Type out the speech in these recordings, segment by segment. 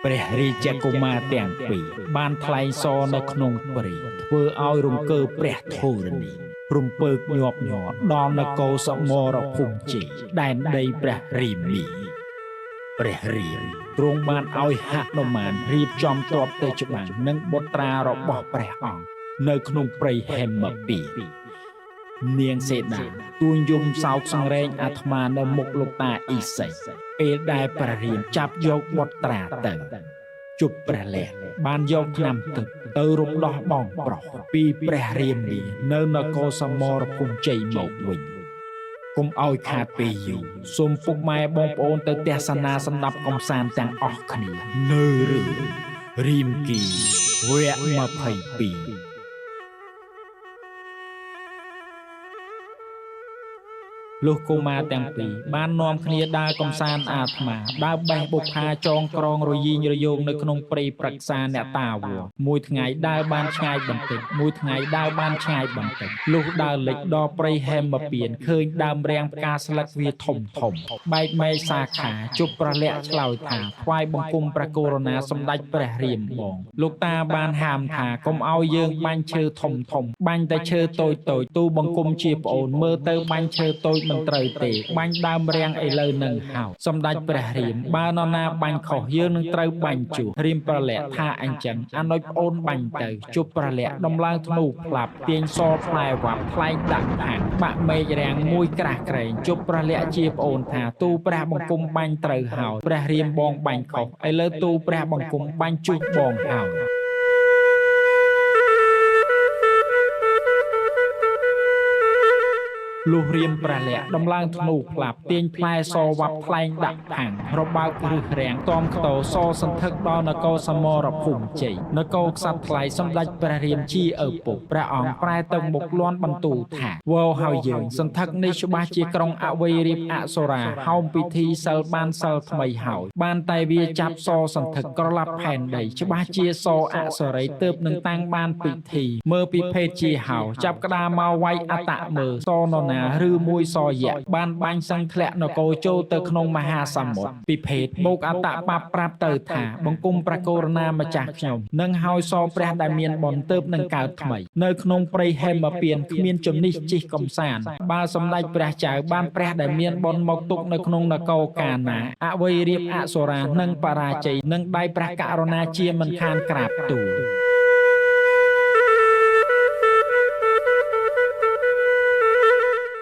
ព្រះរាជកុមារទាំងពីរបានថ្លែងសរនៅក្នុងព្រៃធ្វើឲ្យរង្គើព្រះធរណីរំពើកញាប់ញ័រដល់នគរសមរភូមិជ័យដែនដីព្រះរាមាព្រះរាមទ្រង់បានឲ្យហនុមានរៀបចំទ័ពទៅច្បាំងនឹងបុត្រារបស់ព្រះអង្គនៅក្នុងព្រៃហេមពាន្តនាងសេដាទួញយំសោកសង្រេងអាត្មានៅមុខលោកតាអ៊ីសីពេលដែលព្រះរាមចាប់យកបុត្រាទៅជប់ព្រះលក្សណ៍បានយកថ្នាំទឹកទៅរំដោះបងប្រុសពីព្រះរាមានៅនគរសមរភូមិជ័យមកវិញកុំឲ្យខាតពេលយូរសូមពុកម៉ែបងប្អូនទៅទស្សនាសម្ដាប់កំសាន្តទាំងអស់គ្នានៅរឿងរាមកេរ្តិ៍វគ្គ22លុះកុមារទាំងពីរបាននាំគ្នាដើរកំសាន្តអាត្មាដើរបេះបុប្ផាចងក្រងរយីងរយោងនៅក្នុងព្រៃប្រឹក្សាអ្នកតាវ័មួយថ្ងៃដើរបានឆ្ងាយបន្តិចមួយថ្ងៃដើរបានឆ្ងាយបន្តិចលុះដើរលិចដល់ព្រៃហេមពៀនឃើញដើមរាំងផ្កាស្លឹកវាធំធំបែកមែកសាខាជប់ប្រលាក់ឆ្លើយថាថ្វាយបង្គំព្រះករុណាសម្ដេចព្រះរាមបងលោកតាបានហាមថាកុំឲ្យយើងបាញ់ឈើធំធំបាញ់តែឈើតូចតូចទូបង្គំជាប្អូនមើលទៅបាញ់ឈើតូចមិនត្រូវទេបាញ់ដើមរាំងឥឡូវនឹងហើយសម្ដេចព្រះរាមបើនរណាបាញ់ខុសយើងនឹងត្រូវបាញ់ជួសរាមប្រលាក់ថាអញ្ចឹងអានុចប្អូនបាញ់ទៅជប់ប្រលាក់ដំឡើងធ្នូផ្លាប់ទាញសផ្លែវ៉ាប់ថ្លែងដាក់ផាំងបាក់មេឃរាំងមួយក្រាស់ក្រែងជប់ប្រលាក់ជាប្អូនថាទូព្រះបង្គំបាញ់ត្រូវហើយព្រះរាមបងបាញ់ខុសឥឡូវទូព្រះបង្គំបាញ់ជួសបងហើយលុះរាមព្រះលក្សណ៍ដំឡើងធ្នូផ្លាប់ទាញផ្លែសវ៉ាប់ថ្លែងដាក់ផាំងរបើករឹសរាំងតមខ្ទោសសន្ធឹកដល់នគរសមរភូមិជ័យនគរក្សត្រថ្លៃសម្ដេចព្រះរាមជាឪពុកព្រះអង្គប្រែទៅមុខលាន់បន្ទូលថាវោហើយយើងសន្ធឹកនេះច្បាស់ជាក្រុងអវ័យរៀបអសុរាហោមពិធីសិលបានសិលថ្មីហើយបានតែវាចាប់សសន្ធឹកក្រឡាប់ផែនដីច្បាស់ជាសអសុរីទើបនឹងតាំងបានពិធីមើលពិភេទជាហោចាប់ក្តារមកវាយអតមើសនរណាឬមួយសយៈបានបាញ់សឹងធ្លាក់នគរចូលទៅក្នុងមហាសមុទ្រពិភេទបូកអតបាប្រាប់ទៅថាបង្គំព្រះករុណាម្ចាស់ខ្ញុំនឹងហើយសព្រះដែលមានបុណ្យទើបនឹងកើតថ្មីនៅក្នុងព្រៃហេមពៀនគ្មានជំនិះជិះកំសាន្តបើសម្ដេចព្រះចៅបានព្រះដែលមានបុណ្យមកទុកនៅក្នុងនគរកាណាអវ័យរៀបអសុរានិងបរាជ័យនិងដៃព្រះករុណាជាមិនខានក្រាបទូល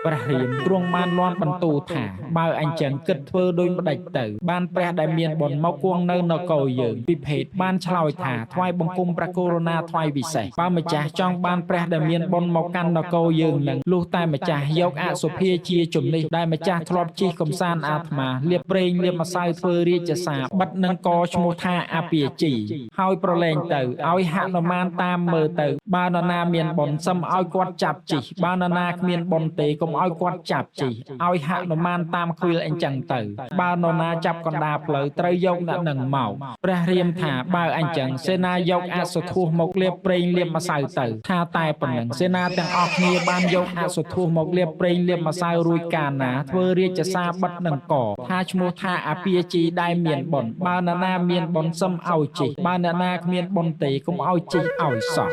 ព្រះរាមទ្រង់បានលាន់បន្ទូលថាបើអញ្ចឹងគិតធ្វើដូចម្ដេចទៅបានព្រះដែលមានបុណ្យមកគង់នៅនគរយើងពិភេទបានឆ្លើយថាថ្វាយបង្គំព្រះករុណាថ្វាយវិសេសបើម្ចាស់ចង់បានព្រះដែលមានបុណ្យមកកាន់នគរយើងនឹងលុះតែម្ចាស់យកអសុភាជាជំនិះដែលម្ចាស់ធ្លាប់ជិះកំសាន្តអាត្មាលាបប្រេងលាបម្សៅធ្វើរាជសារបិទនឹងកឈ្មោះថាអពាជីហើយប្រឡែងទៅឲ្យហនុមានតាមមើលទៅបើនរណាមានបុណ្យសឹមឲ្យគាត់ចាប់ជិះបើនរណាគ្មានបុណ្យទេកុំឲ្យគាត់ចាប់ជិះឲ្យហនុមានតាមខ្វៀលអញ្ចឹងទៅបើនរណាចាប់កណ្ដាលផ្លូវត្រូវយកអ្នកនឹងមកព្រះរាមថាបើអញ្ចឹងសេនាយកអសុធោះមកលាបប្រេងលាបម្សៅទៅថាតែប៉ុណ្ណឹងសេនាទាំងអស់គ្នាបានយកអសុធោះមកលាបប្រេងលាបម្សៅរួចកាលណាធ្វើរាជសារបិទនឹងកថាឈ្មោះថាអពាជីដែលមានបុណ្យបើនរណាមានបុណ្យសឹមឲ្យជិះបើនរណាគ្មានបុណ្យទេកុំឲ្យជិះឲ្យសោះ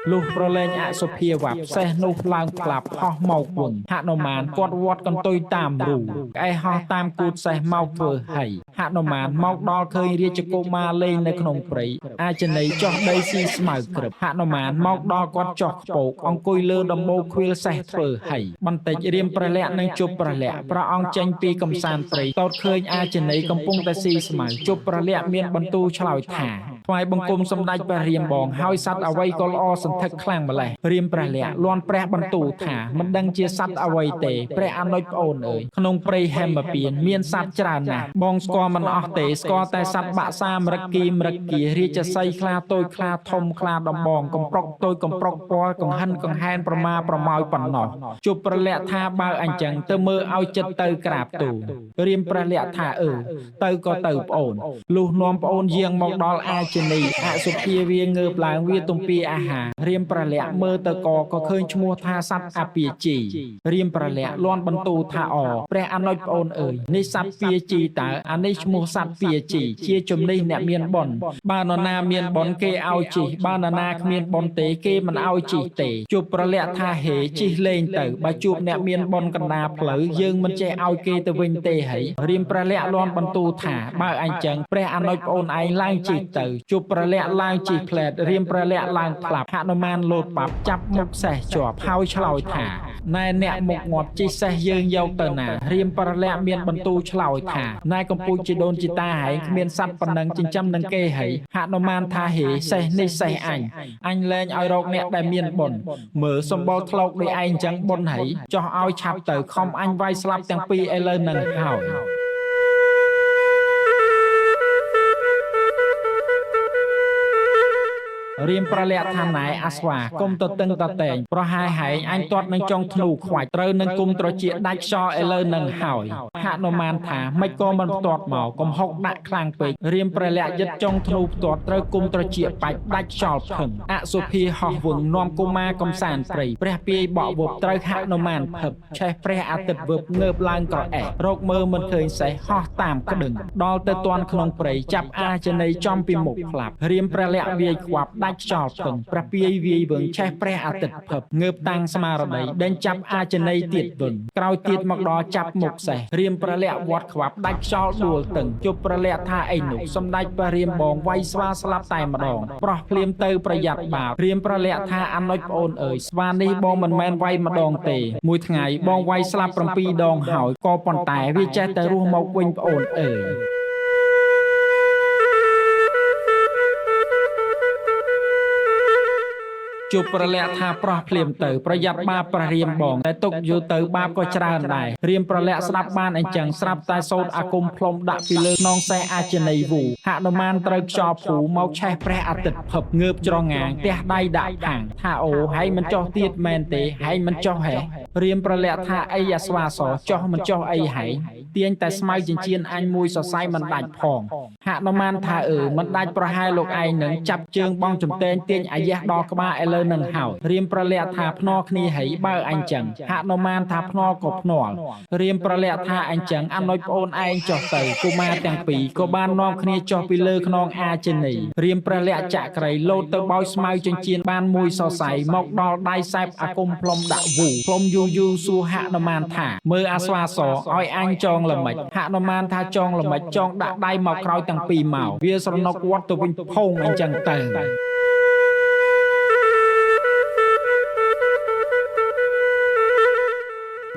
លុះប្រឡែងអសុភាវ៉ាប់សេះនោះឡើងផ្លាប់ហោះមកវិញហនុមានគាត់វត្តកន្ទុយតាមរូក្អែហោះតាមគូតសេះមកធ្វើហីហនុមានមកដល់ឃើញរាជកុមារលេងនៅក្នុងព្រៃអាចនីចុះដីស៊ីស្មៅក្រឹបហនុមានមកដល់គាត់ចុះខ្ពកអង្គុយលើដំបូលខ្វៀលសេះធ្វើហីបន្តិចរាមព្រះលក្សណ៍និងជប់ព្រះលក្សណ៍ព្រះអង្គចេញពីកំសាន្តព្រៃតោតឃើញអាចនីកំពុងតែស៊ីស្មៅជប់ព្រះលក្សណ៍មានបន្ទូលឆ្លើយថាថ្វាយបង្គំសម្ដេចព្រះរាមបងហើយសត្វអ្វីក៏ល្អសន្ធឹកខ្លាំងម្ល៉េះរាមព្រះលក្សណ៍លាន់ព្រះបន្ទូលថាមិនដឹងជាសត្វអ្វីទេព្រះអនុជប្អូនអើយក្នុងព្រៃហេមពៀនមានសត្វច្រើនណាស់បងស្គាល់មិនអស់ទេស្គាល់តែសត្វបាក់សាមរគីមរគារាជសីខ្លាតូចខ្លាធំខ្លាដំបងកំប្រុកតូចកំប្រុកពណ៌កង្ហិនកង្ហែនប្រមាប្រម៉ោយប៉ុណ្ណោះជប់ព្រះលក្សណ៍ថាបើអញ្ចឹងទៅមើលឲ្យចិត្តទៅក្រាបទូលរាមព្រះលក្សណ៍ថាអឺទៅក៏ទៅប្អូនលុះនាំប្អូនយាងមកដល់អាច ជនីអសុភាវាងើបឡើងវាទំពាអាហាររាមប្រលាក់មើលទៅកក៏ឃើញឈ្មោះថាសត្វអាពាជីរាមប្រលាក់លាន់បន្ទូថាអព្រះអនុជប្អូនអើយនេះសត្វពាជីតើអានេះឈ្មោះសត្វពាជីជាជំនិះអ្នកមានបុណ្យបើនរណាមានបុណ្យគេឲ្យជិះបើនរណាគ្មានបុណ្យទេគេមិនឲ្យជិះទេជួបប្រលាក់ថាហេជិះលេងទៅបើជួបអ្នកមានបុណ្យកណ្ដាលផ្លូវយើងមិនចេះឲ្យគេទៅវិញទេហីរាមប្រលាក់លាន់បន្ទូថាបើអញចឹងព្រះអនុជប្អូនឯងឡើងជិះទៅជួបប្រលាក់ឡើងជិះផ្លែតរាមប្រលាក់ឡើងផ្លាប់ហនុមានលោតប៉ាប់ចាប់មុខសេះជាប់ហើយឆ្លើយថាណែអ្នកមុខងាប់ជិះសេះយើងយកទៅណារាមប្រលាក់មានបន្ទូលឆ្លើយថាណែកំពូចជីដូនជីតាហែងគ្មានសត្វប៉ុណ្ណឹងចិញ្ចឹមនឹងគេហីហនុមានថាហេសេះនេះសេះអញអញលែងឲ្យរកអ្នកដែលមានបុណ្យមើលសម្បុរធ្លោកដូចឯងចឹងបុណ្យហីចោះឲ្យឆាប់ទៅខំអញវាយស្លាប់ទាំងពីរឥឡូវនឹងហើយ រៀមប្រលាក់ថាណែអាស្វាកុំទៅតឹងតតែងប្រហែលហែងអញទាត់នឹងចុងធ្នូខ្វាច់ត្រូវនឹងគុំត្រចៀកដាច់ខ្យល់ឥឡូវនឹងហើយហនុមានថាមិនក៏មិនផ្ទាត់មកកំហុកដាក់ខ្លាំងពេករៀមប្រលាក់យិតចុងធ្នូផ្ទាត់ត្រូវគុំត្រចៀកបាច់ដាច់ខ្យល់ភឹងអសុភាហោះវឹងនាំកុមារកំសាន្តព្រៃព្រះពាយបក់វប់ត្រូវហនុមានភឹបឆេះព្រះអាទិត្យវឹបងើបឡើងក្រអេះរកមើលមិនឃើញសេះហោះតាមក្តឹងដល់ទៅទាន់ក្នុងព្រៃចាប់អាជនីចំពីមុខផ្លាប់រៀមប្រលាក់វាយខ្វាប់ដាច់ខ្យល់ភឹងព្រះពាយវាយវឹងឆេះព្រះអាទិត្យភឹបងើបតាំងស្មារតីដេញចាប់អាជនីទៀតវឹងក្រោយទៀតមកដល់ចាប់មុខសេះរៀមប្រលាក់វត្តខ្វាប់ដាច់ខ្យល់ដួលតឹងជប់ប្រលាក់ថាអីនោះសម្ដេចព្រះរាមបងវាយស្វាស្លាប់តែម្ដងប្រោះភ្លាមទៅប្រយ័ត្នបាបរៀមប្រលាក់ថាអនុជប្អូនអើយស្វានេះបងមិនមែនវាយម្ដងទេមួយថ្ងៃបងវាយស្លាប់7ដងហើយក៏ប៉ុន្តែវាចេះតែរស់មកវិញប្អូនអើយ ជួបប្រលាក់ថាប្រោះភ្លាមទៅប្រយ័ត្នបាបព្រះរាមបងតែទុកយូរទៅបាបក៏ច្រើនដែររាមប្រលាក់ស្ដាប់បានអញ្ចឹងស្រាប់តែសូត្រអាគមផ្លុំដាក់ពីលើខ្នងសេះអាជនីវូហនុមានត្រូវខ្យល់ភូមកឆេះព្រះអាទិត្យភឹបងើបច្រងាងទះដៃដាក់ផាំងថាអូហែងមិនចោះទៀតមែនទេហែងមិនចោះហេរាមប្រលាក់ថាអីអាស្វាសចោះមិនចោះអីហែងទាញតែស្មៅចិញ្ចៀនអញមួយសរសៃមិនដាច់ផងហនុមានថាអឺមិនដាច់ប្រហែលលោកឯងនឹងចាប់ជើងបងចំតែងទាញអាយះដល់ក្បាលឥឡូវនឹងហើយរាមប្រលាក់ថាភ្នាល់គ្នាហីបើអញចឹងហនុមានថាភ្នាល់ក៏ភ្នាល់រាមប្រលាក់ថាអញចឹងអនុជប្អូនឯងចុះទៅកុមារទាំងពីរក៏បាននាំគ្នាចុះពីលើខ្នងអាជនីរាមប្រលាក់ចក្រីលោតទៅបោចស្មៅចិញ្ចៀនបានមួយសរសៃមកដល់ដៃសែបអាគមផ្លុំដាក់វូផ្លុំយូរយូរសួរហនុមានថាមើលអាស្វាសឲ្យអញចងល្មិចហនុមានថាចងល្មិចចងដាក់ដៃមកក្រោយទាំងពីរមកវាស្រណុកវត្តទៅវិញផោងអញ្ចឹងទៅ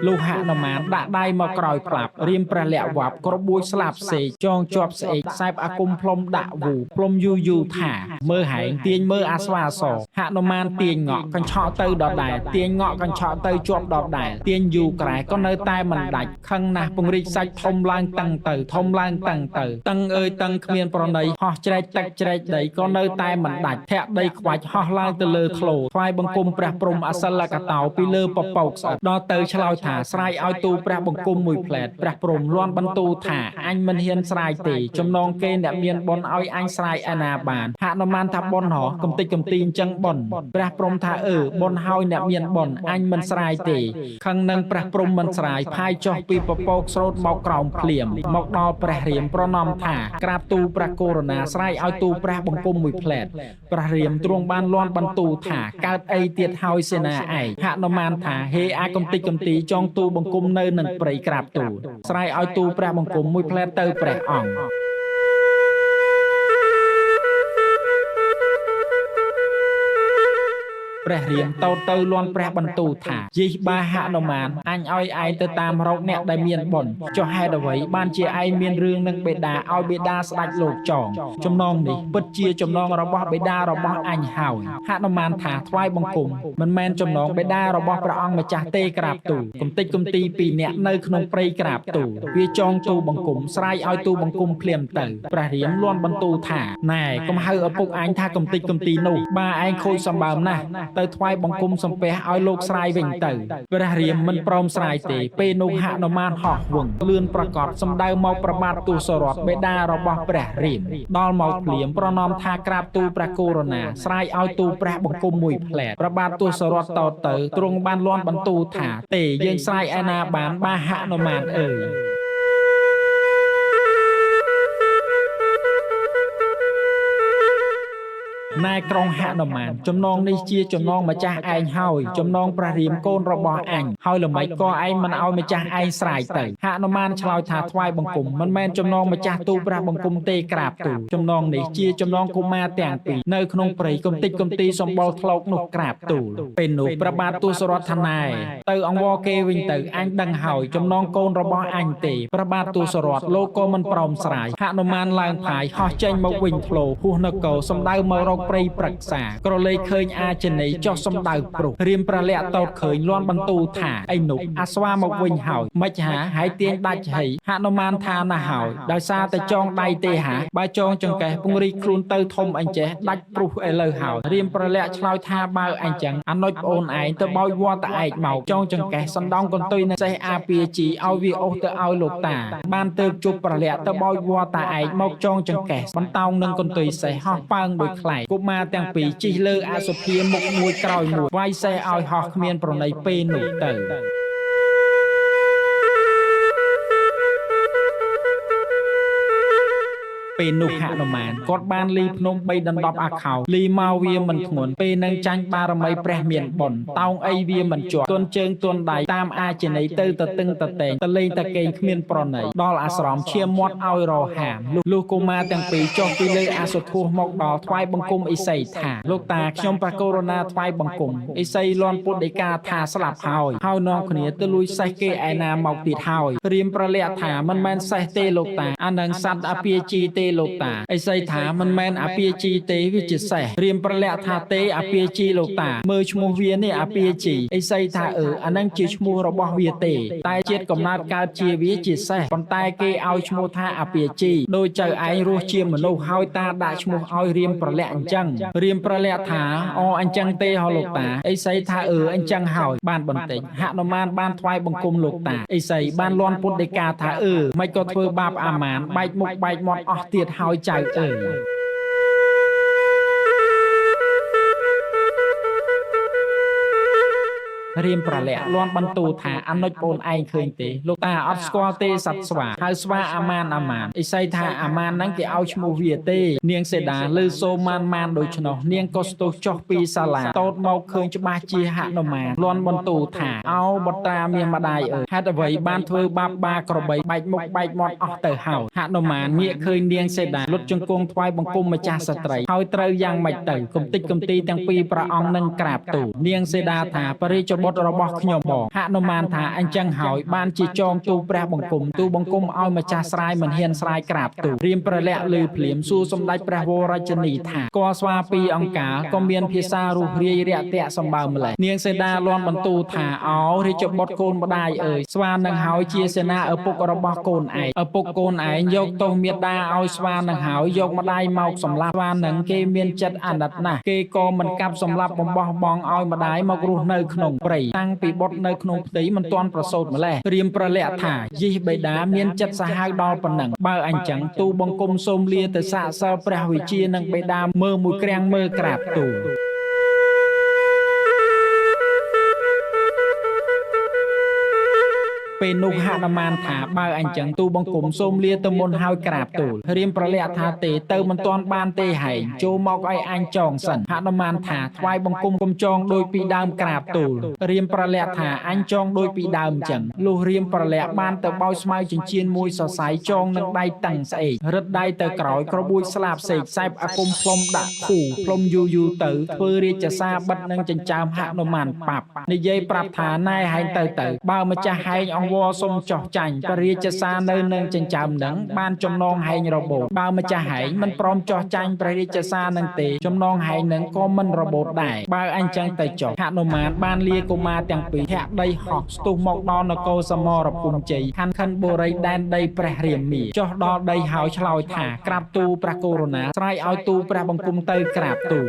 លុះហនុមានដាក់ដៃមកក្រោយផ្លាប់រៀមព្រះលក្ខវ៉ាប់ក្របួចស្លាប់សេកចងជាប់ស្អេកសែបអាគមផ្លុំដាក់វូផ្លុំយូរយូរថាមើលហែងទាញមើលអាស្វាសហនុមានទាញងក់កញ្ឆក់ទៅដដែលទាញងក់កញ្ឆក់ទៅជាប់ដដែលទាញយូរក្រែក៏នៅតែមិនដាច់ខឹងណាស់ពង្រីកសាច់ធំឡើងតឹងទៅធំឡើងតឹងទៅតឹងអើយតឹងគ្មានប្រណីហោះជ្រែកទឹកជ្រែកដីក៏នៅតែមិនដាច់ធាក់ដីខ្វាច់ហោះឡើងទៅលើធ្លោថ្វាយបង្គំព្រះព្រំអសិលកតោពីលើពពកស្អិតដល់ទៅឆ្លើយថាស្រែកឲ្យទូព្រះបង្គំមួយផ្លែតព្រះព្រំលាន់បន្ទូថាអញមិនហ៊ានស្រែកទេចំណងគេអ្នកមានបុណ្យឲ្យអញស្រែកឯណាបានហនុមានថាបុណ្យហោះកំតិចកំទីអញ្ចឹងបុណ្យព្រះព្រំថាអឺបុណ្យហើយអ្នកមានបុណ្យអញមិនស្រែកទេខឹងនឹងព្រះព្រំមិនស្រែកផាយចុះពីពពកស្រោតមកក្រោមភ្លាមមកដល់ព្រះរាមប្រណម្យថាក្រាបទូព្រះករុណាស្រែកឲ្យទូព្រះបង្គំមួយផ្លែតព្រះរាមទ្រង់បានលាន់បន្ទូថាកើតអីទៀតហើយសេនាឯងហនុមានថាហេអាកំតិចកំទីចងទូបង្គំនៅនឹងព្រៃក្រាបទូលស្រែកឲ្យទូព្រះបង្គំមួយផ្លែតទៅព្រះអង្គព្រះរាមតោតទៅលាន់ព្រះបន្ទូលថាយិះបាហនុមានអញឲ្យឯងទៅតាមរកអ្នកដែលមានបុណ្យចុះហេតុអ្វីបានជាឯងមានរឿងនឹងបេដាឲ្យបេដាស្ដេចលោកចងចំណងនេះពិតជាចំណងរបស់បេដារបស់អញហើយហនុមានថាថ្វាយបង្គំមិនមែនចំណងបេដារបស់ព្រះអង្គម្ចាស់ទេក្រាបទូលកំតិចកំទីពីរនាក់នៅក្នុងព្រៃក្រាបទូលវាចងទូបង្គំស្រែកឲ្យទូបង្គំភ្លាមទៅព្រះរាមលាន់បន្ទូលថាណែកុំហៅឪពុកអញថាកំតិចកំទីនោះបាឯងខូចសម្បើមណាស់ ទៅថ្វាយបង្គំសំពះឲ្យលោកស្រាយវិញទៅព្រះរាមមិនព្រមស្រាយទេពេលនោះហនុមានហោះវឹងលឿនប្រកបសំដៅមកព្រះបាទទសរថបិតារបស់ព្រះរាមដល់មកភ្លាមប្រណម្យថាក្រាបទូលព្រះករុណាស្រាយឲ្យទូលព្រះបង្គំមួយផ្លែព្រះបាទទសរថតទៅទ្រង់បានលាន់បន្ទូលថាទេយើងស្រាយឯណាបានបាហនុមានអើយណែក្រុងហនុមានចំណងនេះជាចំណងម្ចាស់ឯងហើយចំណងព្រះរាមកូនរបស់អញហើយល្មិចក៏ឯងមិនឲ្យម្ចាស់ឯងស្រាយទៅហនុមានឆ្លើយថាថ្វាយបង្គំមិនមែនចំណងម្ចាស់ទូព្រះបង្គំទេក្រាបទូលចំណងនេះជាចំណងកុមារទាំងពីរនៅក្នុងព្រៃកំតិចកំទីសម្បុរធ្លោកនោះក្រាបទូលពេលនោះព្រះបាទទសរថថាណែទៅអង្វរគេវិញទៅអញដឹងហើយចំណងកូនរបស់អញទេព្រះបាទទសរថលោកក៏មិនព្រមស្រាយហនុមានឡើងផាយហោះចេញមកវិញធ្លោហួសនគរសំដៅមករកព្រៃព្រឹក្សាក្រឡេកឃើញអាជនីចុះសំដៅព្រុសរាមព្រះលក្ខតោតឃើញលាន់បន្ទូលថាឯនោះអាស្វាមកវិញហើយមិនហាហើយទាញដាច់ហីហនុមានថាណាស់ហើយដោយសារតែចងដៃទេហាបើចងចង្កេះពង្រីកខ្លួនទៅធំអញ្ចេះដាច់ព្រុសឥឡូវហើយរាមព្រះលក្ខឆ្លើយថាបើអញ្ចឹងអានុចប្អូនឯងទៅបោចវត្តឯកមកចងចង្កេះសណ្ដោងកន្ទុយនឹងសេះអាពាជីឲ្យវាអស់ទៅឲ្យលោកតាបានទៅជប់ព្រះលក្ខទៅបោចវត្តឯកមកចងចង្កេះបន្តោងនឹងកន្ទុយសេះហោះប៉ើងដោយខ្លែងកុមារទាំងពីរជិះលើអសុភាមុខមួយក្រោយមួយវាយសេះឲ្យហោះគ្មានប្រណីពេលនោះទៅពេលនោះហនុមានគាត់បានលីភ្នំ3ដណ្ដប់អាខោលីមកវាមិនធ្ងន់ពេលនឹងចាញ់បារមីព្រះមានបុណ្យតោងអីវាមិនជាប់ទន់ជើងទន់ដៃតាមអាជនីទៅតទឹងតតែងតលេងតកេងគ្មានប្រណីដល់អាស្រមឈាមមាត់ឲ្យរហាមលុះកុមារទាំងពីរចុះពីលើអាសុធោះមកដល់ថ្វាយបង្គំឥសីថាលោកតាខ្ញុំព្រះករុណាថ្វាយបង្គំឥសីលាន់ពុទ្ធដីកាថាស្លាប់ហើយហើយនាំគ្នាទៅលួចសេះគេឯណាមកទៀតហើយរាមប្រលក្ខថាមិនមែនសេះទេលោកតាអានឹងសត្វអាពាជីទេលោកតាឥសីថាមិនមែនអាពាជីទេវាជាសេះរាមប្រលក្ខថាទេអាពាជីលោកតាមើលឈ្មោះវានេះអាពាជីឥសីថាអឺអានឹងជាឈ្មោះរបស់វាទេតែជាតិកំណើតកើតជាវាជាសេះប៉ុន្តែគេឲ្យឈ្មោះថាអាពាជីដូចចៅឯងរស់ជាមនុស្សហើយតាដាក់ឈ្មោះឲ្យរាមប្រលក្ខអញ្ចឹងរាមប្រលក្ខថាអូអញ្ចឹងទេហ៎លោកតាឥសីថាអឺអញ្ចឹងហើយបានបន្តិចហនុមានបានថ្វាយបង្គំលោកតាឥសីបានលាន់ពុទ្ធដីកាថាអឺមិនក៏ធ្វើបាបអាមានបែកមុខបែកមាត់អស់ទៀតហើយចៅអើយរាមប្រលក្ខលាន់បន្ទូលថាអនុជប្អូនឯងឃើញទេលោកតាអត់ស្គាល់ទេសត្វស្វាហៅស្វាអាម៉ានអាម៉ានឥសីថាអាម៉ានហ្នឹងគេឲ្យឈ្មោះវាទេនាងសេដាឮសូម៉ានម៉ានដូច្នោះនាងក៏ស្ទុះចុះពីសាលាតោតមកឃើញច្បាស់ជាហនុមានលាន់បន្ទូលថាអោបត្រាមាសម្ដាយអើយហេតុអ្វីបានធ្វើបាបបាក្របីបែកមុខបែកមាត់អស់ទៅហើយហនុមានងាកឃើញនាងសេដាលុតជង្គង់ថ្វាយបង្គំម្ចាស់ស្ត្រីហើយត្រូវយ៉ាងម៉េចទៅកំតិចកំទីទាំងពីរព្រះអង្គនឹងក្រាបទូលនាងសេដាថាបរិជបុត្ររបស់ខ្ញុំបងហនុមានថាអញ្ចឹងហើយបានជាចងទូព្រះបង្គំទូបង្គំឲ្យម្ចាស់ស្រាយមិនហ៊ានស្រាយក្រាបទូលរាមប្រលក្ខឮភ្លាមសួរសម្ដេចព្រះវររាជនីថាកស្វាពីអង្គការក៏មានភាសារុះរាយរាក់ទាក់សម្បើម្លេះនាងសេដាលាន់បន្ទូលថាអោរាជបុត្រកូនម្ដាយអើយស្វានឹងហើយជាសេនាឪពុករបស់កូនឯងឪពុកកូនឯងយកទោសមេដាឲ្យស្វានឹងហើយយកម្ដាយមកសម្លាប់ស្វានឹងគេមានចិត្តអាណិតណាស់គេក៏មិនកាប់សម្លាប់បំបោះបង់ឲ្យម្ដាយមករស់នៅក្នុងព្រៃតាំងពីបុត្រនៅក្នុងផ្ទៃមិនទាន់ប្រសូតម្លេះរាមប្រលក្ខថាយិះបិតាមានចិត្តសាហាវដល់ប៉ុណ្ណឹងបើអញ្ចឹងទូបង្គំសូមលាទៅសាកសិលព្រះវិជានិងបិតាមើលមួយក្រាំងមើលក្រាបទូលពេលនោះហនុមានថាបើអញ្ចឹងទូបង្គំសូមលាទៅមុនហើយក្រាបទូលរាមប្រលក្ខថាទេទៅមិនទាន់បានទេហែងចូលមកឲ្យអញចងសិនហនុមានថាថ្វាយបង្គំគុំចងដោយពីដើមក្រាបទូលរាមប្រលក្ខថាអញចងដោយពីដើមចឹងលុះរាមប្រលក្ខបានទៅបោចស្មៅចិញ្ចៀនមួយសរសៃចងនឹងដៃតឹងស្អេករឹតដៃទៅក្រោយក្របួចស្លាបសេកសែបអាគមផ្លុំដាក់ខូផ្លុំយូរយូរទៅធ្វើរាជសារបិទនឹងចិញ្ចើមហនុមានប៉ាប់និយាយប្រាប់ថាណែហែងទៅទៅបើម្ចាស់ហែងអង្វរសុំចោះចាញ់ព្រះរាជសារនៅនឹងចិញ្ចើមនឹងបានចំណងហែងរបូតបើម្ចាស់ហែងមិនព្រមចោះចាញ់ព្រះរាជសារនឹងទេចំណងហែងនឹងក៏មិនរបូតដែរបើអញ្ចឹងទៅចុះហនុមានបានលាកុមារទាំងពីរធាក់ដីហោះស្ទុះមកដល់នគរសមរភូមិជ័យខណ្ឌខិនបុរីដែនដីព្រះរាមាចុះដល់ដីហើយឆ្លើយថាក្រាបទូលព្រះករុណាស្រ័យឲ្យទូលព្រះបង្គំទៅក្រាបទូល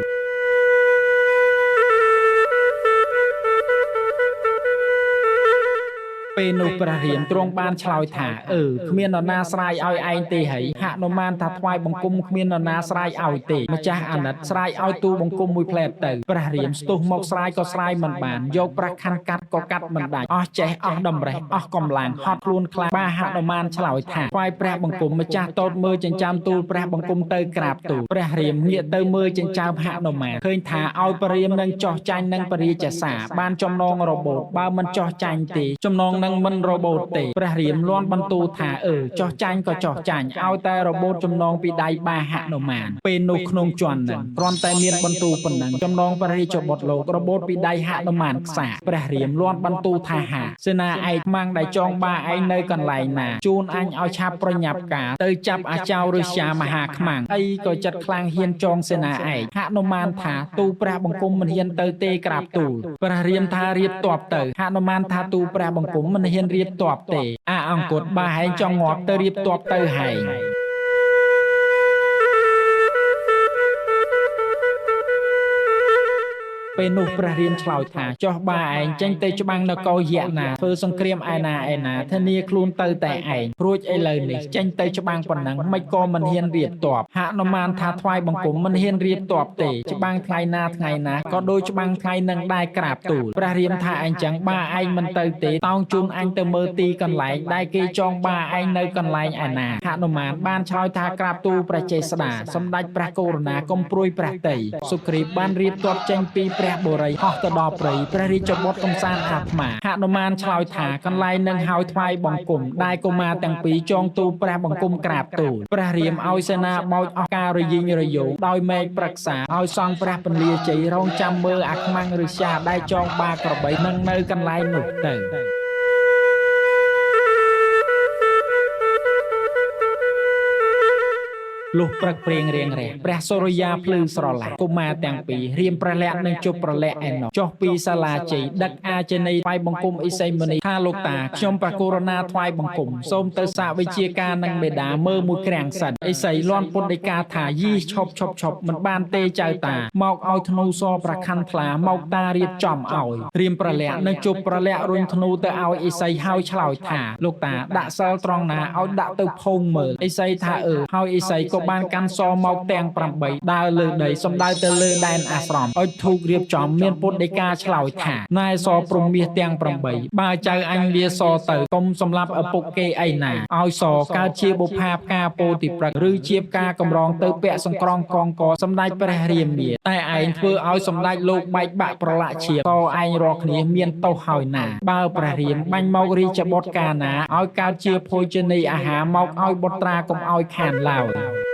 ពេលនោះព្រះរាមទ្រង់បានឆ្លើយថាអឺគ្មាននរណាស្រាយឲ្យឯងទេហីហនុមានថាថ្វាយបង្គំគ្មាននរណាស្រាយឲ្យទេម្ចាស់អាណិតស្រាយឲ្យទូបង្គំមួយផ្លែតទៅព្រះរាមស្ទុះមកស្រាយក៏ស្រាយមិនបានយកប្រាក់ខាន់កាត់ក៏កាត់មិនដាច់អស់ចេះអស់តម្រេះអស់កម្លាំងហត់ខ្លួនខ្លាំងបាហនុមានឆ្លើយថាថ្វាយព្រះបង្គំម្ចាស់តូតមើលចិញ្ចើមទូលព្រះបង្គំទៅក្រាបទូលព្រះរាមងាកទៅមើលចិញ្ចើមហនុមានឃើញថាឲ្យព្រះរាមនឹងចោះចាញ់នឹងព្រះរាជសារបានចំណងរបូតបើមិនចោះចាញ់ទេចំណងនឹងមិនរបូតទេព្រះរាមលាន់បន្ទូលថាអឺចោះចាញ់ក៏ចោះចាញ់ឲ្យតែរបូតចំណងពីដៃបាហនុមានពេលនោះក្នុងជន់នឹងគ្រាន់តែមានបន្ទូលប៉ុណ្ណឹងចំណងព្រះរាជបុត្រលោករបូតពីដៃហនុមានខ្សាព្រះរាមលាន់បន្ទូលថាហាសេនាឯកម៉ាំងដែលចងបាឯងនៅកន្លែងណាជូនអញឲ្យឆាប់ប្រញាប់ការទៅចាប់អាចោឫស្យាមហាខ្មាំងអីក៏ចិត្តខ្លាំងហ៊ានចងសេនាឯកហនុមានថាទូព្រះបង្គំមិនហ៊ានទៅទេក្រាបទូលព្រះរាមថារៀបតបទៅហនុមានថាទូព្រះបង្គំមិនហ៊ានរៀបតបទេអាអង្គុតបាហែងចង់ងាប់ទៅរៀបតបទៅហែងពេលនោះព្រះរាមឆ្លើយថាចោះបាឯងចេញទៅច្បាំងនគរយៈណាធ្វើសង្គ្រាមឯណាឯណាធានាខ្លួនទៅតែឯងរួចឥឡូវនេះចេញទៅច្បាំងប៉ុណ្ណឹងមិនក៏មិនហ៊ានរៀបតបហនុមានថាថ្វាយបង្គំមិនហ៊ានរៀបតបទេច្បាំងថ្ងៃណាថ្ងៃណាក៏ដូចច្បាំងថ្ងៃនឹងដែរក្រាបទូលព្រះរាមថាអញ្ចឹងបាឯងមិនទៅទេតោងជូនអញទៅមើលទីកន្លែងដែលគេចងបាឯងនៅកន្លែងឯណាហនុមានបានឆ្លើយថាក្រាបទូលព្រះចេស្តាសម្ដេចព្រះករុណាកុំព្រួយព្រះតីសុគ្រីពបានរៀបតបចេញពីព្រះបុរីហោះទៅដល់ព្រៃព្រះរាជបុត្រកំសាន្តអាត្មាហនុមានឆ្លើយថាកន្លែងនឹងហើយថ្វាយបង្គំដែលកុមារទាំងពីរចងទូលព្រះបង្គំក្រាបទូលព្រះរាមឲ្យសេនាបោចអស់ការរយីងរយោងដោយមេឃប្រឹក្សាឲ្យសង់ព្រះពន្លាជ័យរងចាំមើលអាខ្មាំងឫស្យាដែលចងបាក្របីនឹងនៅកន្លែងនោះទៅលុះព្រឹកព្រៀងរៀងរះព្រះសូរិយាភ្លឺស្រឡះកុមារទាំងពីររៀមព្រះលក្សណ៍និងជប់ព្រះលក្សណ៍ឯណោះចុះពីសាលាជ័យដឹកអាជនីថ្វាយបង្គំឥសីមុនីថាលោកតាខ្ញុំព្រះករុណាថ្វាយបង្គំសូមទៅសាកវិជាការនឹងមេដាមើលមួយក្រាំងសិនឥសីលាន់ពុទ្ធដីកាថាយីឈប់ឈប់ឈប់មិនបានទេចៅតាមកឲ្យធ្នូសប្រខណ្ឌថ្លាមកតារៀបចំឲ្យរៀមព្រះលក្សណ៍និងជប់ព្រះលក្សណ៍រុញធ្នូទៅឲ្យឥសីហើយឆ្លើយថាលោកតាដាក់សិលត្រង់ណាឲ្យដាក់ទៅភងមើលឥសីថាអឺហើយឥសីក៏បានកាន់សមកទាំង8ដើរលើដីសំដៅទៅលើដែនអាស្រមឲ្យធូករៀបចំមានពុទ្ធដីកាឆ្លើយថាណែសព្រំមាសទាំង8បើចៅអញលាសទៅកុំសម្លាប់ឪពុកគេអីណាឲ្យសកើតជាបុផាផ្កាពោធិព្រឹកឬជាផ្កាកម្រងទៅពាក់សង្ក្រងកងកសម្ដេចព្រះរាមាតែឯងធ្វើឲ្យសម្ដេចលោកបែកបាក់ប្រឡាក់ឈាមតឯងរាល់គ្នាមានទោសហើយណាបើព្រះរាមបាញ់មករាជបុត្រកាលណាឲ្យកើតជាភោជនីយអាហារមកឲ្យបុត្រាកុំឲ្យខានឡើយ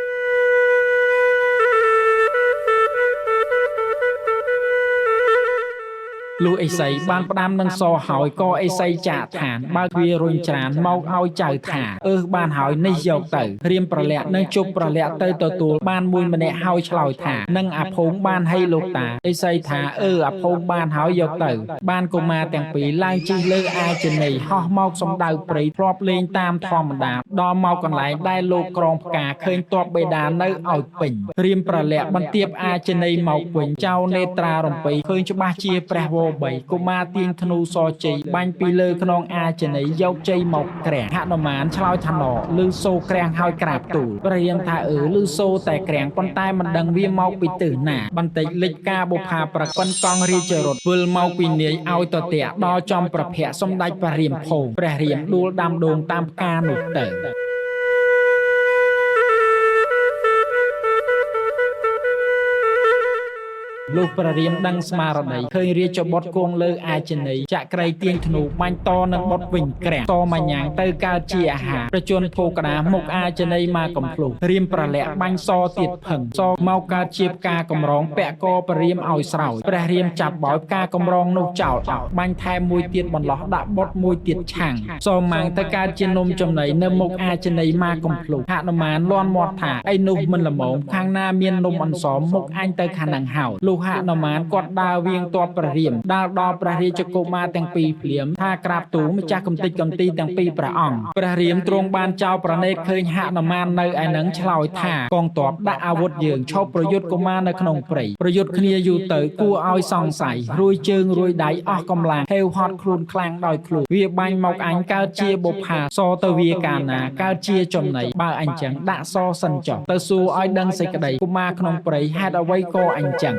លុះឥសីបានផ្ដាំនឹងសហើយក៏ឥសីចាកឋានបើកវារុញច្រានមកឲ្យចៅថាអឺបានហើយនេះយកទៅរៀមប្រលាក់និងជប់ប្រលាក់ទៅទទួលបានមួយម្នាក់ហើយឆ្លើយថានឹងអាភងបានឲ្យលោកតាឥសីថាអឺអាភងបានហើយយកទៅបានកុមារទាំងពីរឡើងជិះលើអាជនីហោះមកសំដៅព្រៃធ្លាប់លេងតាមធម្មតាដល់មកកន្លែងដែលលោកក្រងផ្កាឃើញទ័ពបេដានៅឲ្យពេញរៀមប្រលាក់បន្ទាបអាជនីមកវិញចៅនេត្រារំពៃឃើញច្បាស់ជាព្រះវរបីកុមារទាញធ្នូសជ័យបាញ់ពីលើខ្នងអាជនីយកជ័យមកក្រាំងហនុមានឆ្លើយថាណឮសូរក្រាំងហើយក្រាបទូលព្រះរាមថាអឺឮសូរតែក្រាំងប៉ុន្តែមិនដឹងវាមកពីទិសណាបន្តិចលិចការបុផាប្រកិនកង់រាជរថវិលមកពីនាយឲ្យតតាក់ដល់ចំប្រភៈសម្ដេចព្រះរាមភងព្រះរាមដួលដាំដងតាមផ្កានោះទៅលុះព្រះរាមដឹងស្មារតីឃើញរាជបុត្រគង់លើអាជនីចក្រីទាញធ្នូបាញ់តនឹងបុត្រវិញក្រាំងតមញ្ញាងទៅកើតជាអាហារប្រជជនភោកដាមុខអាជនីមកកំភ្លុះរាមប្រលាក់បាញ់សទៀតផឹងសមកកើតជាផ្កាកម្រងពាក់កព្រះរាមឲ្យស្រោចព្រះរាមចាប់បោយផ្កាកម្រងនោះចោលអោបាញ់ថែមមួយទៀតបន្លោះដាក់បុត្រមួយទៀតឆាំងសម៉ាំងទៅកើតជានំចំណីនៅមុខអាជនីមកកំភ្លុះហនុមានលាន់មាត់ថាអីនោះមិនល្មមខាងណាមាននំអន្សមមុខអញទៅខាងនឹងហើយលុះ ហនុមានគាត់ដើរវៀងទ័ពព្រះរាមដើរដល់ព្រះរាជកុមារទាំងពីរភ្លាមថាក្រាបទូលម្ចាស់កំតិចកំទីទាំងពីរព្រះអង្គព្រះរាមទ្រង់បានចោលប្រណេតឃើញហនុមាននៅឯនឹងឆ្លើយថាកងទ័ពដាក់អាវុធយើងឈប់ប្រយុទ្ធកុមារនៅក្នុងព្រៃប្រយុទ្ធគ្នាយូរទៅគួរឲ្យសង្ស័យរួយជើងរួយដៃអស់កម្លាំងហេវហត់ខ្លួនខ្លាំងដោយខ្លួនវាបាញ់មកអញកើតជាបុប្ផាសទៅវាកាលណាកើតជាចំណីបើអញចឹងដាក់សសិនចុះទៅសួរឲ្យដឹងសេចក្តីកុមារក្នុងព្រៃហេតុអ្វីក៏អញចឹង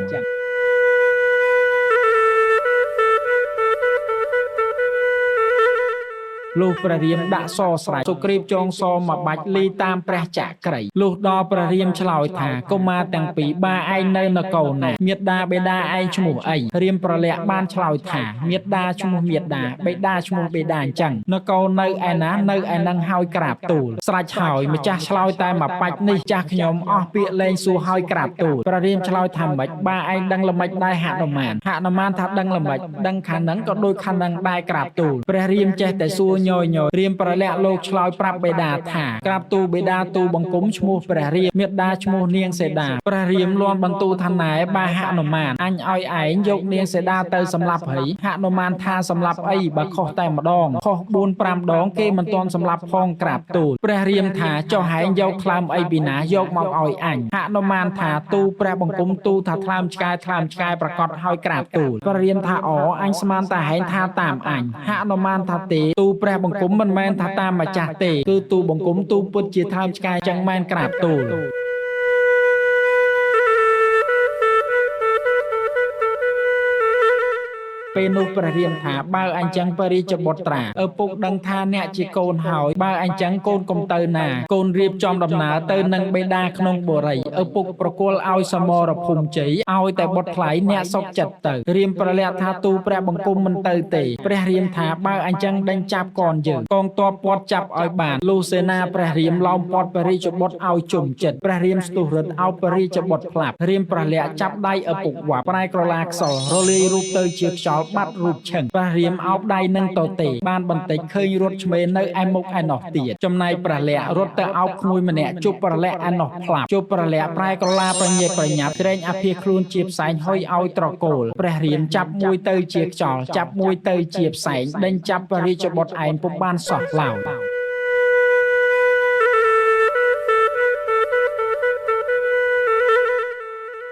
លុះព្រះរាមដាក់សស្រែកសុគ្រីពចងសមកបាច់លីតាមព្រះចក្រីលុះដល់ព្រះរាមឆ្លើយថាកុមារទាំងពីរបាឯងនៅនគរណាមេដាបេដាឯងឈ្មោះអីរាមប្រលាក់បានឆ្លើយថាមេដាឈ្មោះមេដាបេដាឈ្មោះបេដាអញ្ចឹងនគរនៅឯណានៅឯនឹងហើយក្រាបទូលស្រេចហើយម្ចាស់ឆ្លើយតែមកបាច់នេះចាស់ខ្ញុំអស់ពាក្យលែងសួរហើយក្រាបទូលព្រះរាមឆ្លើយថាម៉េចបាឯងដឹងល្មិចដែរហនុមានហនុមានថាដឹងល្មិចដឹងខាងនឹងក៏ដូចខាងនឹងដែរក្រាបទូលព្រះរាមចេះតែសួរញយញយរាមប្រលាក់លោកឆ្លើយប្រាប់បេដាថាក្រាបទូលបេដាទូលបង្គំឈ្មោះព្រះរាមមេដាឈ្មោះនាងសេដាព្រះរាមលាន់បន្ទូលថាណែបាហនុមានអញឲ្យឯងយកនាងសេដាទៅសម្លាប់ហីហនុមានថាសម្លាប់អីបើខុសតែម្ដងខុស4 5ដងគេមិនទាន់សម្លាប់ផងក្រាបទូលព្រះរាមថាចុះហែងយកថ្លើមអីពីណាយកមកឲ្យអញហនុមានថាទូព្រះបង្គំទូថាថ្លើមឆ្កែថ្លើមឆ្កែប្រកាសឲ្យក្រាបទូលព្រះរាមថាអអញស្មានតែហែងថាតាមអញហនុមានថាទេទូព្រះបង្គំមិនមែនថាតាមម្ចាស់ទេគឺទូបង្គំទូពិតជាថ្លើមឆ្កែចឹងមែនក្រាបទូលពេលនោះព្រះរាមថាបើអញ្ចឹងព្រះរាជបុត្រាឪពុកដឹងថាអ្នកជាកូនហើយបើអញ្ចឹងកូនកុំទៅណាកូនរៀបចំដំណើរទៅនឹងបេដាក្នុងបុរីឪពុកប្រគល់ឲ្យសមរភូមិជ័យឲ្យតែបុត្រថ្លៃអ្នកសុខចិត្តទៅរាមប្រលាក់ថាទូព្រះបង្គំមិនទៅទេព្រះរាមថាបើអញ្ចឹងដេញចាប់កនយើងកងទ័ពពាត់ចាប់ឲ្យបានលុះសេនាព្រះរាមឡោមព័ទ្ធព្រះរាជបុត្រឲ្យជុំចិត្តព្រះរាមស្ទុះរត់ឲ្យព្រះរាជបុត្រផ្លាប់រាមប្រលាក់ចាប់ដៃឪពុកវ៉ាប់ប្រែក្រឡាខ្សលរលាយរូបទៅជាខ្យល់បាត់រូបឈឹងព្រះរាមអោបដៃនឹងតទេបានបន្តិចឃើញរត់ឆ្មេនៅឯមុខឯណោះទៀតចំណែកព្រះលក្សណ៍រត់ទៅអោបក្មួយម្នាក់ជប់ព្រះលក្សណ៍ឯណោះផ្លាប់ជប់ព្រះលក្សណ៍ប្រែក្រឡាប្រញាប់ប្រញាប់ច្រែងអាភាសខ្លួនជាផ្សែងហុយឲ្យត្រកូលព្រះរាមចាប់មួយទៅជាខ្យល់ចាប់មួយទៅជាផ្សែងដេញចាប់ព្រះរាជបុត្រឯងពុំបានសោះឡើយ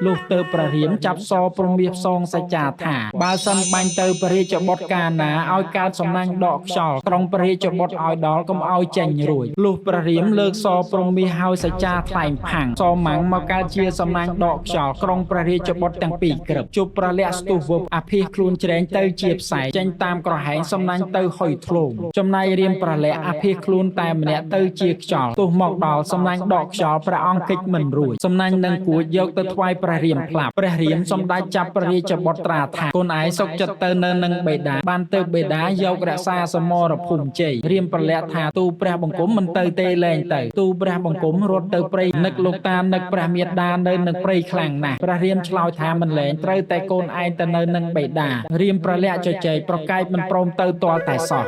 លុះទៅព្រះរាមចាប់សព្រមាសផ្សងសច្ចាថាបើសិនបាញ់ទៅព្រះរាជបុត្រកាលណាឲ្យកើតសំណាញ់ដកខ្យល់ក្រុងព្រះរាជបុត្រឲ្យដល់កុំឲ្យចេញរួចលុះព្រះរាមលើកសព្រមាសហើយសច្ចាថ្លែងផាំងសម៉ាំងមកកើតជាសំណាញ់ដកខ្យល់ក្រុងព្រះរាជបុត្រទាំងពីរក្រឹបជប់ព្រះលក្សណ៍ស្ទុះវឹបអាភាសខ្លួនច្រែងទៅជាផ្សែងចេញតាមក្រហែងសំណាញ់ទៅហុយធ្លងចំណែករាមព្រះលក្សណ៍អាភាសខ្លួនតែម្នាក់ទៅជាខ្យល់ទោះមកដល់សំណាញ់ដកខ្យល់ព្រះអង្គកិច្ចមិនរួចសំណាញ់នឹងគួចយកទៅថ្វាយព្រះរាមផ្លាប់ព្រះរាមសម្ដេចចាប់ព្រះរាជបុត្រាថាកូនឯងសុខចិត្តទៅនៅនឹងបេដាបានទៅបេដាយករក្សាសមរភូមិជ័យរាមប្រលាក់ថាទូព្រះបង្គំមិនទៅទេលែងទៅទូព្រះបង្គំរត់ទៅព្រៃនឹកលោកតានឹកព្រះមេដានៅនឹងព្រៃខ្លាំងណាស់ព្រះរាមឆ្លើយថាមិនលែងត្រូវតែកូនឯងទៅនៅនឹងបេដារាមប្រលាក់ជជែកប្រកែកមិនព្រមទៅទាល់តែសោះ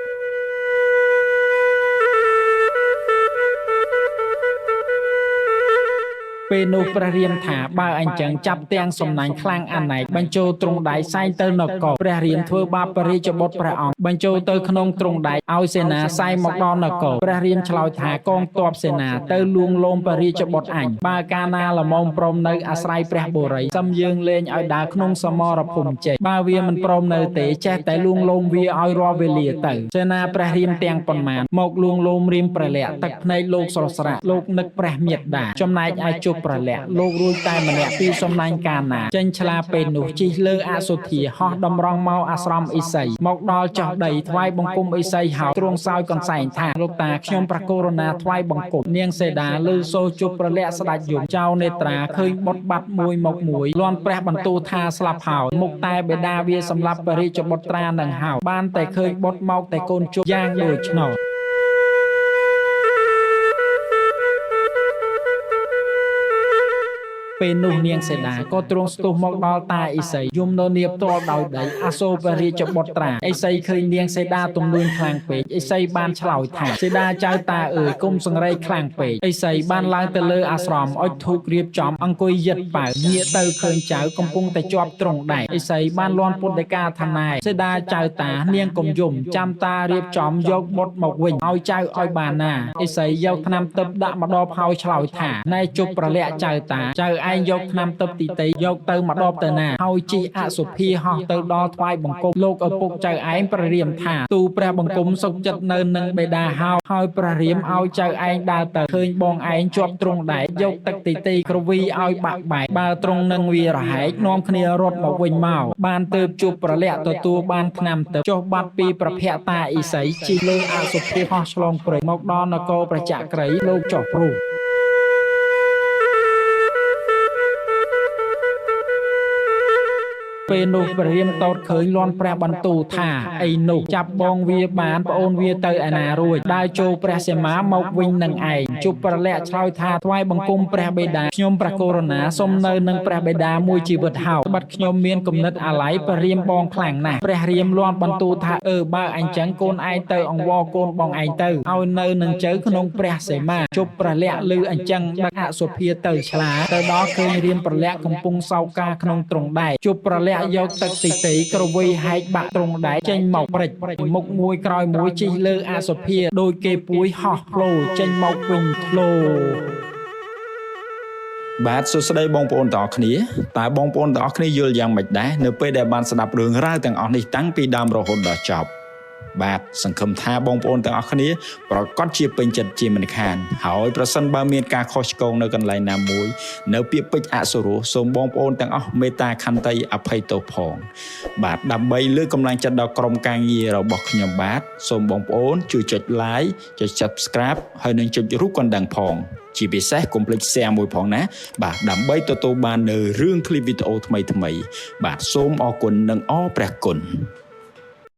ពេលនោះព្រះរាមថាបើអញ្ចឹងចាប់ទាំងសំណាញ់ខ្លាំងអណែកបញ្ចូលទ្រង់ដៃសែងទៅនគរព្រះរាមធ្វើបាបព្រះរាជបុត្រព្រះអង្គបញ្ចូលទៅក្នុងទ្រង់ដៃឲ្យសេនាសែងមកដល់នគរព្រះរាមឆ្លើយថាកងទ័ពសេនាទៅលួងលោមព្រះរាជបុត្រអញបើកាលណាល្មមព្រមនៅអាស្រ័យព្រះបុរីសឹមយើងលែងឲ្យដើរក្នុងសមរភូមិជ័យបើវាមិនព្រមនៅទេចេះតែលួងលោមវាឲ្យរាល់វេលាទៅសេនាព្រះរាមទាំងប៉ុន្មានមកលួងលោមរាមព្រះលក្សណ៍ទឹកភ្នែកលោកស្រស់ស្រាក់លោកនឹកព្រះមេដាចំណែកឯជប់ព្រះលក្សណ៍លោករួចតែម្នាក់ពីសំណាញ់កាលណាចេញឆ្លាពេលនោះជិះលើអសុធាហោះតម្រង់មកអាស្រមឥសីមកដល់ចោះដីថ្វាយបង្គំឥសីហើយទ្រង់សោយកន្សែងថាលោកតាខ្ញុំប្រករុណាថ្វាយបង្គំនាងសេដាលើសូជប់ព្រះលក្សណ៍ស្ដេចយមចៅនេត្រាឃើញបុត្របាត់មួយមកមួយលាន់ព្រះបន្ទូលថាស្លាប់ហើយមុខតែបេដាវាសម្លាប់ព្រះរាជបុត្រានឹងហើយបានតែឃើញបុត្រមកតែកូនជប់យ៉ាងដូច្នោះ ពេលនោះនាងសីតាក៏ទ្រង់ស្ទុះមកដល់តាឥសីយំននាបផ្ទាល់ដោយដីអសូរព្រះរាជបុត្រាឥសីឃើញនាងសីតាទំនួញខ្លាំងពេកឥសីបានឆ្លើយថាសីតាចៅតាអើយគុំសង្រៃខ្លាំងពេកឥសីបានឡើងទៅលើអាស្រមអុជធូបរៀបចំអង្គុយយិតប៉ៅងាកទៅឃើញចៅកំពុងតែជាប់ទ្រង់ដែកឥសីបានលាន់ពុទ្ធដីកាថាណែសីតាចៅតានាងកុំយំចាំតារៀបចំយកបុត្រមកវិញឲ្យចៅឲ្យបានណាឥសីយកថ្នាំទឹកដាក់មកដបហើយឆ្លើយថាណែជប់ប្រលាក់ចៅតាចៅឯងយកថ្នាំទឹកទីតីយកទៅមកដបទៅណាហើយជីអសុភាហោះទៅដល់ថ្វាយបង្គំលោកឪពុកចៅឯងព្រះរាមថាទូព្រះបង្គំសុខចិត្តនៅនឹងបេដាហើយហើយព្រះរាមឲ្យចៅឯងដើរទៅឃើញបងឯងជាប់ទ្រង់ដែកយកទឹកទីតីក្រវីឲ្យបាក់បែកបើទ្រង់នឹងវារហែកនាំគ្នារត់មកវិញមកបានទៅជួបប្រលាក់ទទួលបានថ្នាំទឹកចុះបាត់ពីប្រភពតាឥសីជីលើអសុភាហោះឆ្លងព្រៃមកដល់នគរប្រចក្រីលោកចុះព្រោះ ពេលនោះព្រះរាមតតឃើញលាន់ព្រះបន្ទូលថាអីនោះចាប់បងវាបានប្អូនវាទៅឯណារួចដើរចូលព្រះសីមាមកវិញនឹងឯងជប់ប្រលាក់ឆ្លើយថាថ្វាយបង្គំព្រះបិតាខ្ញុំព្រះករុណាសូមនៅនឹងព្រះបិតាមួយជីវិតហើយបាត់ខ្ញុំមានគំនិតអាល័យព្រះរាមបងខ្លាំងណាស់ព្រះរាមលាន់បន្ទូលថាអើបើអញចឹងកូនឯងទៅអង្វរកូនបងឯងទៅឲ្យនៅនឹងជើក្នុងព្រះសីមាជប់ប្រលាក់ឮអញ្ចឹងដឹកអសុភាទៅឆ្លាទៅដល់ឃើញរាមប្រលាក់កំពុងសោកាក្នុងទ្រង់ដែកជប់ប្រលាក់យកទឹកទីទីក្រវីហែកបាក់ទ្រង់ដែកចេញមកព្រិចមុខមួយក្រោយមួយជីកលើអសុភាដោយគេពួយហោះផ្លោចេញមកវិញធ្លោ បាទសួស្តីបងប្អូនទាំងអស់គ្នាតើបងប្អូនទាំងអស់គ្នាយល់យ៉ាងម៉េចដែរនៅពេលដែលបានស្ដាប់រឿងរ៉ាវទាំងអស់នេះតាំងពីដើមរហូតដល់ចប់បាទសង្ឃឹមថាបងប្អូនទាំងអស់គ្នាប្រកាសជាពេញចិត្តជាមិនខានហើយប្រសិនបើមានការខុសឆ្គងនៅកន្លែងណាមួយនៅពាក្យពេចន៍អសុរោះសូមបងប្អូនទាំងអស់មេត្តាខន្តីអភ័យទោសផងបាទដើម្បីលើកកម្លាំងចិត្តដល់ក្រុមការងាររបស់ខ្ញុំបាទសូមបងប្អូនជួយចុច Like ចុច Subscribe ហើយនិងចុចរូបកណ្ដឹងផងជាពិសេសកុំភ្លេច share មួយផងណាបាទដើម្បីទទួលបាននៅរឿងឃ្លីបវីដេអូថ្មីៗបាទសូមអរគុណនិងអរព្រះគុណ។